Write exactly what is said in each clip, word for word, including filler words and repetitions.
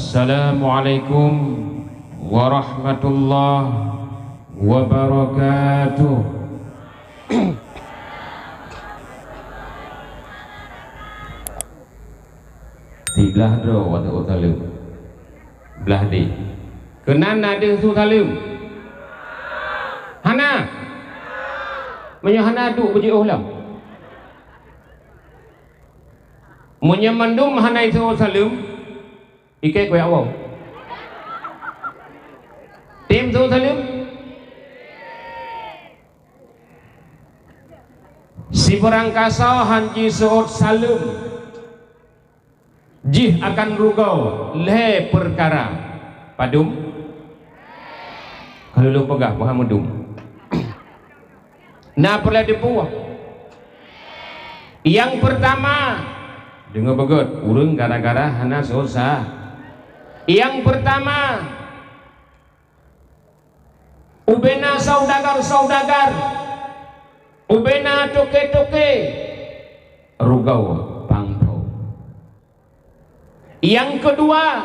Assalamualaikum warahmatullahi wabarakatuh. Siblah droe watée saleuem. Blah deh. Keunan na deuh su saleuem? Hana. Meunyoe hana, duek beujiôh lom. Meunyoe mandum hana isu saleuem, ikei keuyak woe. Tem su saleuem? Sibarang kasoe han jiseuôt saleuem, jih akan rugoe lhée peukara. Padum? Ka lôn peugah, paham meudum. Na peureulée teupeue? Nyang peurtama, deungoe beugét, ureuëng gara-gara hana seuôt sa-, nyang peurtama, ubena saudagar-saudagar, ubena toke-toke, rugoe pangtho. Nyang keudua,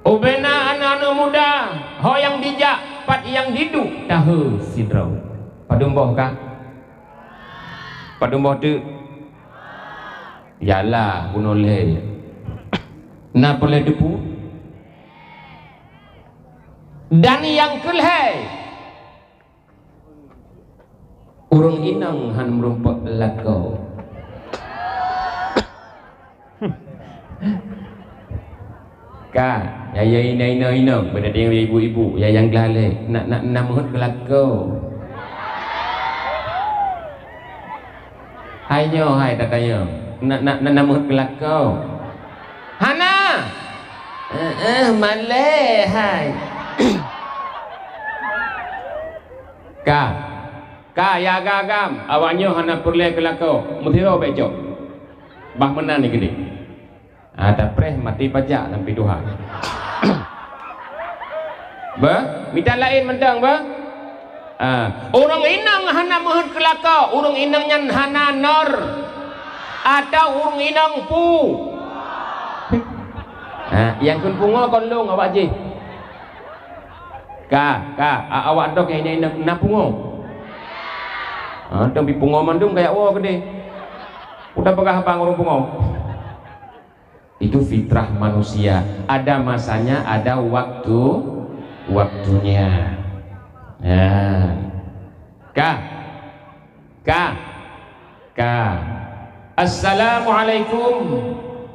ubena aneuëk-aneuëk muda, ho nyang dijak, pat nyang jiduek, tahe sidroe. Padum boh ka? Padum boh teuk? Yalah, bunoe lhée. Na peureulée teupeue? Dan nyang keulhée, ureuëng inong han meurumpok lakoe. Ka, ya, ya, inong-inong, beda dengan ibu-ibu, ya, nyang geulalée, nak, nak, nak meuheuet keu lakoe. Hai nyoe, hai, tatanyong, nak, nak, nak, nak meuheuet keu lakoe. Hana. Eh, eh, malée, hai. Ka. Ka, ya agam-agam, awak nyoe hana peureulée keu lakoe, meusidroe bék cok. Bah meunan ni keudeh. Ah, tapreh maté pajak sampai tuha. Beh, mita laén mantong, beh. Ah, ureuëng inong hana meuheuet keu lakoe, ureuëng inong nyan hana nor. Atau ureuëng inong pu. Ha, nyang kheun pungo kon lôn awak jih. Ka, ka, a-, awak dok nyang na, na pungo. Ha, dong pi pungo mandum kajak woe keudeh. Udah peugah haba ngon ureuëng pungo. Itu fitrah manusia. Ada masanya, ada waktu, waktunya. Ya. Ka. Ka. Ka. Assalamualaikum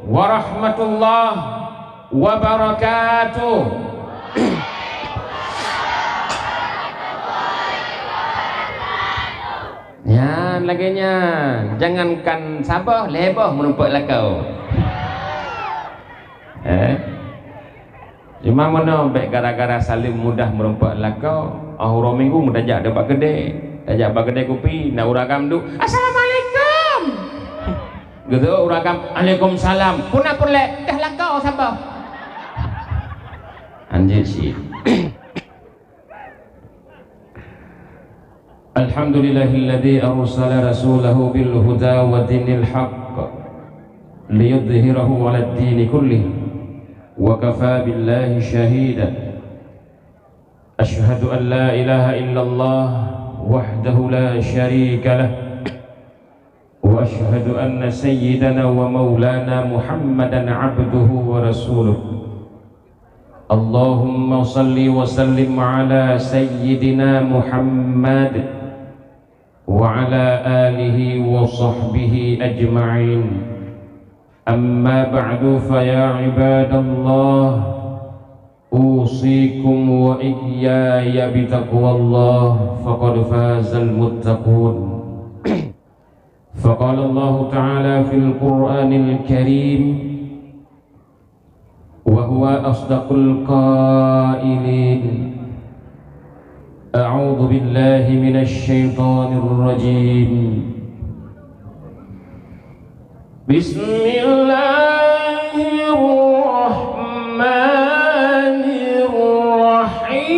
warahmatullahi wabarakatuh. Nyan lagée nyan, jangankan saboh, lhée boh meurumpok lakoe. Eh? Cuma meunoe bék gara-gara saleuem mudah meurumpok lakoe, óh uroe minggu meutajak deuh bak keudè. Tajak bak keudè kupi, na ureuëng agam duek, "Assalamualaikum!" Geuteuôt ureuëng agam, "Waalaikumsalam!" Peue na peureulée, dah lakoe saboh. Anjeuet cit. الحمد لله الذي أرسل رسوله بالهدى ودين الحق ليظهره على الدين كله وكفى بالله شهيدا. أشهد أن لا إله إلا الله وحده لا شريك له، وأشهد أن سيدنا ومولانا محمدا عبده ورسوله. اللهم صل وسلم على سيدنا محمد وعلى آله وصحبه أجمعين. أما بعد، فيا عباد الله، أوصيكم وإياي بتقوى الله، فقد فاز المتقون. فقال الله تعالى في القرآن الكريم، وهو أصدق القائلين، أعوذ بالله من الشيطان الرجيم. بسم الله الرحمن الرحيم.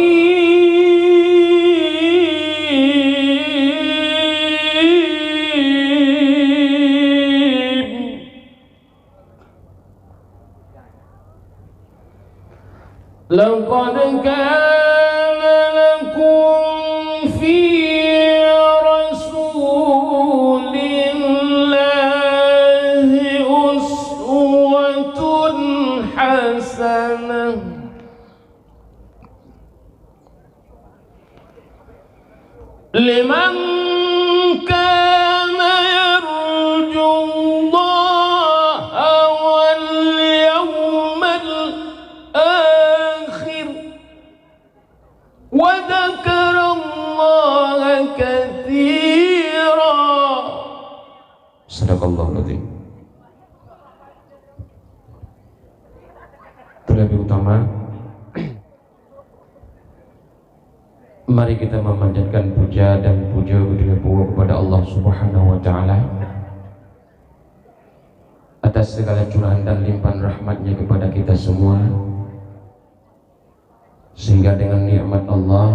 لقد كان لكم في رسول الله أسوة حسنة لمن كان يرجو الله واليوم الآخر وذكر الله كثيرا. Sadaqallahul Azim. Terlebih utama, mari kita memanjatkan puja dan puja kepada Allah Subhanahu wa Ta'ala atas segala curahan dan limpahan rahmatnya kepada kita semua, sehingga dengan nikmat Allah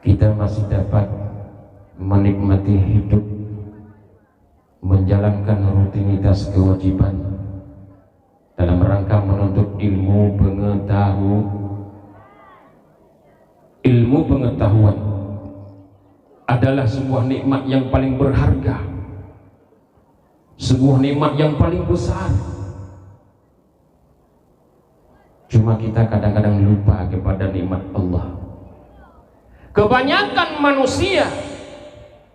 kita masih dapat menikmati hidup, menjalankan rutinitas kewajiban dalam rangka menuntut ilmu pengetahu-, ilmu pengetahuan adalah sebuah nikmat yang paling berharga, sebuah nikmat yang paling besar. Cuma kita kadang-kadang lupa kepada nikmat Allah. Kebanyakan manusia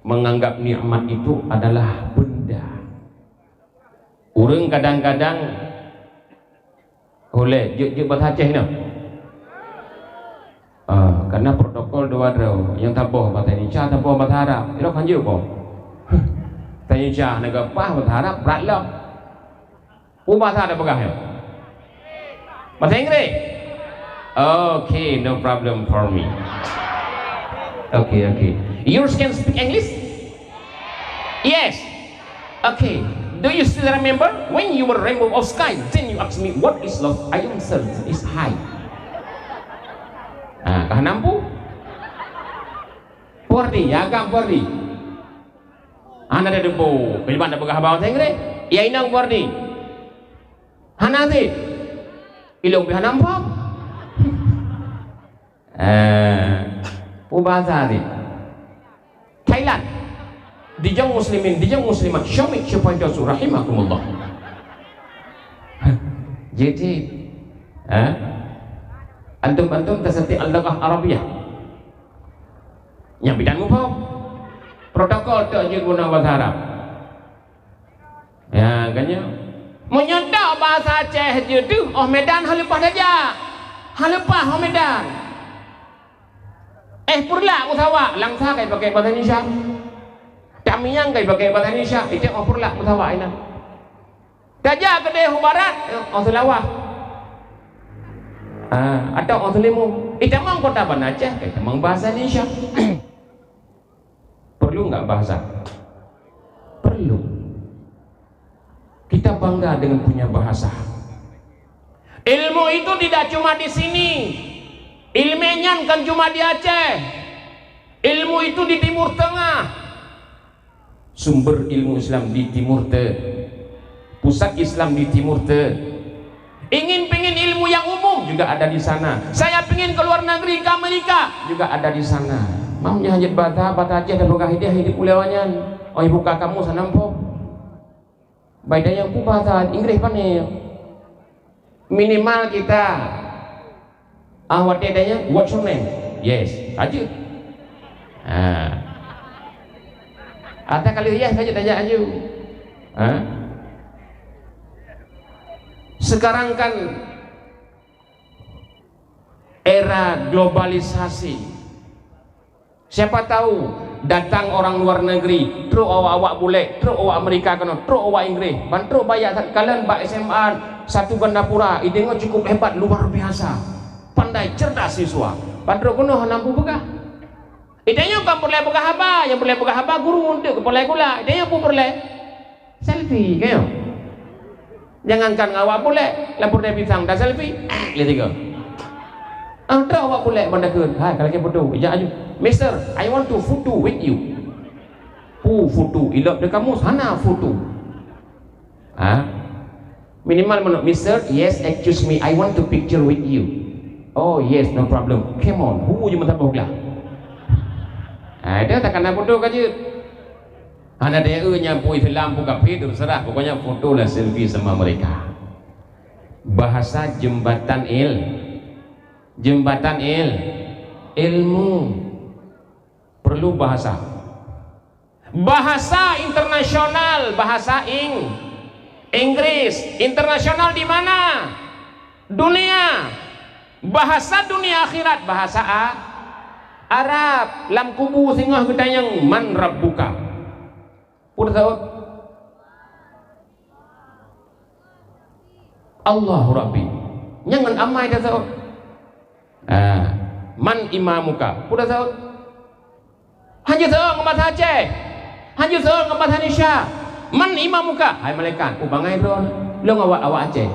menganggap nikmat itu adalah benda. Ureuëng kadang-kadang, "Ulée, jeuet-jeuet bahasa Aceh nyoe." Ah, karena protokol dua droe, nyang taboh bahasa Indonesia, taboh bahasa Arab. Ilok kan jeuet boh. Bahasa Indonesia na geupaih, bahasa Arab brat lom. Peue bahasa tapeugah nyoe? Bahasa Inggris? Okay, no problem for me. Okay, okay. You can speak English? Yes. Okay. Do you still remember when you were rainbow of sky? Then you ask me, "What is love?" I answer, "It's high." Ah, ka hana mampu? Peue arti, ya agam peue arti? Hana teudeungo, keuliban tapeugah haba bahasa Inggris. Ya inong peue arti? Hana sih. Ilong pih hana muphom. Eh, peue bahasa ni? Thailand. Dijong muslimin, dijong muslimat, syomik syufaitosu rahimakumullah. Jadi, eh, antum-antum taseuti al-lughah Arabiah. Nyang bidan muphom. Protokol tok jeuet guna bahasa Arab. Ya, kan nyoe. Meunyoe tok bahasa Aceh jeuet deuh, oh Medan hana leupah tajak. Hana leupah oh Medan. Eh, Peureulak meusawa, Langsa ka jipakai bahasa Indonesia. Tamiang ka jipakai bahasa Indonesia, itu oh Peureulak meusawa inan. Tajak keudeh u barat, eh, oh Seulawah. Ah, atau oh Seulimu. Itamong kota Banda Aceh, itamong bahasa Indonesia. Perlu nggak bahasa? Perlu. Kita bangga dengan punya bahasa. Ilmu itu tidak cuma di sini. Ilmu nyan kan cuma di Aceh. Ilmu itu di Timur Tengah. Sumber ilmu Islam di Timur Teuh. Pusat Islam di Timur Teuh. Ingin pingin ilmu yang umum juga ada di sana. Saya pingin ke luar negeri, ke Amerika, juga ada di sana. Mam nyan hajat bata, bata Aceh dan peugah ideh di pulau nyan. Oi buka kamus hana muphom. Baik dah nyang peue bahasa Inggris pane. Minimal kita, ah, watée tanya, "What's your name?" "Yes," aja. Ha. Atau kalau yes saja tanya aja. Ha? Sekarang kan era globalisasi. Siapa tahu datang orang luar negeri, trok awak-awak bulek, trok awak Amerika keunoe, trok awak Inggris, ban trok bak jak kalon bak S M A Satu Gandapura, ideungoe cukup hebat, luar biasa, pandai, cerdas siswa. Ban trok keunoe hana peue peugah. Ideungoe kan peureulée peugah haba, nyang peureulée peugah haba guru untuk kepala sekolah. Ideungoe peue peureulée? Selfie, kayong. Jangankan ngon awak bulek, lapor dari pisang dah selfie, lé tiga. Ah, trok awak bulek ban takheun. Hai, ka lakée foto, ijak aju. "Mister, I want to photo with you." Pu foto, ilop di kamus, hana foto. Ha? Minimal meunoe, "Mister, yes, excuse me, I want to picture with you." "Oh, yes, no problem. Come on." Hu je meusaboh glah. Ah, dah takana bodoh ka jeuet. Hana daya eu nyan peue Islam, peue kafé, terserah. Pokoknya foto lah, selfie sama mereka. Bahasa jembatan il-, jembatan il-, ilmu. Perlu bahasa. Bahasa internasional, bahasa Ing-, Inggris. Internasional di mana? Dunia. Bahasa dunia akhirat, bahasa A-, Arab. Lam kubu singoh geutanyong, "Man rabbuka?" Peue tasaut? "Allahu Rabbi." Nyan ngon amai tasaut. Ah, "Man imamuka?" Peue tasaut? Hanjeuet saut ngon bahasa Aceh. Hanjeuet saut ngon bahasa Indonesia. "Man imamuka?" Hai malaikat, peue bangai droe lôn awak, awak Aceh.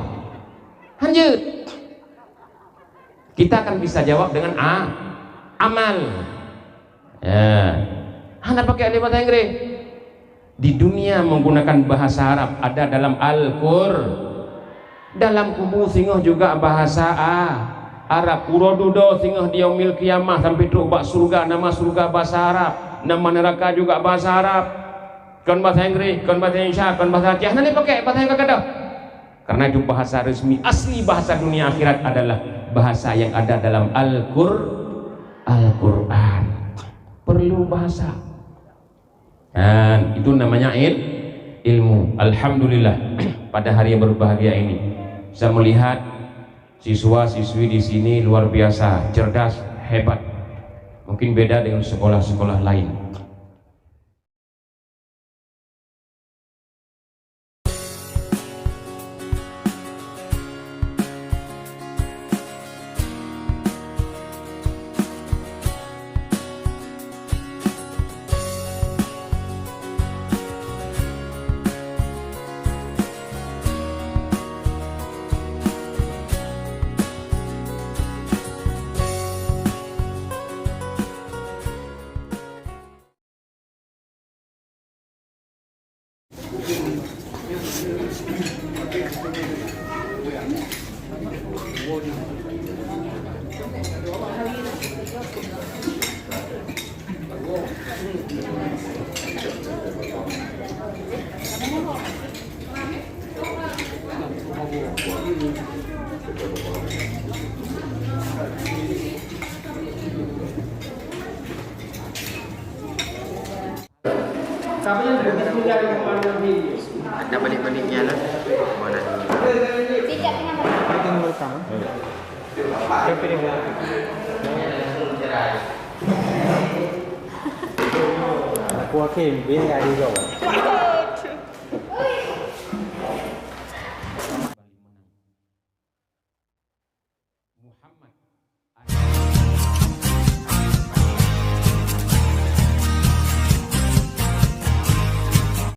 Hanjeuet. Kita akan bisa jawab dengan a-, amal. Ya. Hana pakai lé bahasa Inggris. Di dunia menggunakan bahasa Arab ada dalam Al-Qur-, dalam kubu singoh juga bahasa A-, Arab. Uroe dudoe singoh di Yaumil Qiyamah sampai trok bak surga, nama surga bahasa Arab, nama neraka juga bahasa Arab. Kon bahasa Inggris, kon bahasa Indonesia, kon bahasa Aceh, hana lé pakai bahasa nyang ka gadôh. Karena itu bahasa resmi asli, bahasa dunia akhirat adalah bahasa yang ada dalam Al-Qur-, Al-Quran. Perlu bahasa. Dan itu namanya il-, ilmu. Alhamdulillah, pada hari yang berbahagia ini, saya melihat siswa-siswi di sini luar biasa cerdas, hebat. Mungkin beda dengan sekolah-sekolah lain. Ada balik-baliknya lah. Mana? Dia tengah merekam, eh? Siapa dia? Aku Hakim, bini adik kau.